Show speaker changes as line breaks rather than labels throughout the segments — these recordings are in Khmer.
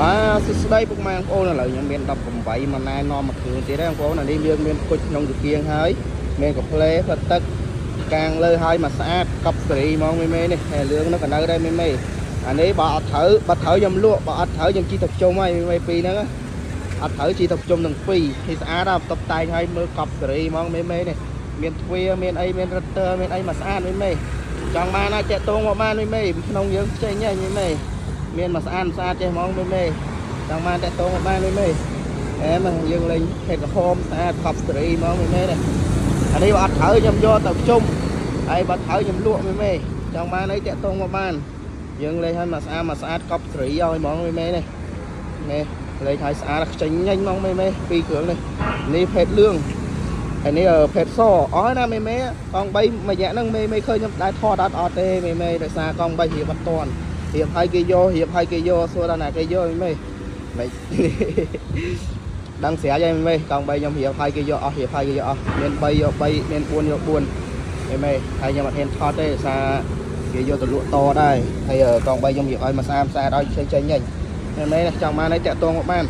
បាទសួស្តីពុកម៉ែបងប្អូនឥឡូវខ្ញុំមាន18មកណែនាំមកគ្រឿងទៀតហើយបងប្អូនអានេះយើងមានគុជក្នុងតាគៀងហើយមានកាផ្លេផ្លិតទឹកកាងលើហើយមកស្អាតកប់សេរីហ្មងមេមេនេះហើយលឿងនោះក៏នៅដែរមេមេអានេះបើអត់ត្រូវបើត្រូវខ្ញុំលក់បើអត់ត្រូវខ្ញុំជីទៅជុំហើយមេមេពីរហ្នឹងអត់ត្រូវជីទៅជុំទាំងពីរនេះស្អាតដល់តុបតែងហើយមើលកប់សេរីហ្មងមេមេនេះមានទ្វារមានអីមានរ៉ូទ័រមានអីមកស្អាតមេមេចង់បានអាចតាក់ទងមកបានមេមេពីក្នុងយើងផ្សេងហ្នឹងមេមេមានមកស្អាតស្អាតចេះហ្មងមេមេ ចង់បានតាក់ទងមកបានមេមេអែមយើងលេងភេទក្រហមស្អាតខប់សេរីហ្មងមេមេនេះអានេះបើអត់ត្រូវខ្ញុំយកទៅជុំហើយបើត្រូវខ្ញុំលក់មេមេចង់បានអីតាក់ទងមកបានយើងលេងឲ្យមកស្អាតមកស្អាតកប់សេរីឲ្យហ្មងមេមេនេះនេះលេងឲ្យស្អាតខ្ចេញញញហ្មងមេមេពីរគ្រឿងនេះនេះភេទលឿងហើយនេះភេទសអស់ហើយណាមេមេកង់3មួយរយៈហ្នឹងមេមេឃើញខ្ញុំដែរថតអត់អត់ទេមេមេដោយសារកង់3រៀបអត់តាន់រៀបឲ្យគេយករៀបឲ្យគេយកសួរដល់ណាគេយកមេមេ មិន ដឹងស្រាយហើយមេកង់3ខ្ញុំរៀបឲ្យគេយកអស់រៀបឲ្យគេយកអស់មាន3យក3មាន4យក4មេមេហើយខ្ញុំអត់ហ៊ានថតទេដោយសារគេយកទៅលក់តដែរហើយកង់3ខ្ញុំរៀបឲ្យមកស្អាតស្អាតឲ្យចេញចេញញមេមេចង់បានអីតាក់ទងមកបាន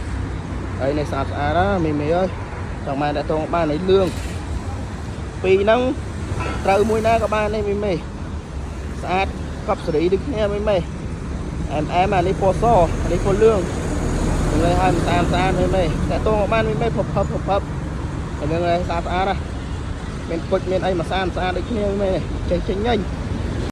ហើយនេះស្អាតស្អាតណាមេមេអើយចង់បានតាក់ទងមកបានហើយលឿងពីរហ្នឹងត្រូវមួយណាក៏បាននេះមេមេស្អាតកប់សេរីដូចគ្នាមេមេអែមអែមអានេះពណ៌សអានេះពណ៌លឿង ហ្នឹងហើយឲ្យតាមស្អាតមេមេតែតងមកបានមេមេភពភពភពហ្នឹងហើយស្អាតស្អាតណាមានគុជមានអីមកស្អាតស្អាតដូចគ្នាមេចេញចេញញញ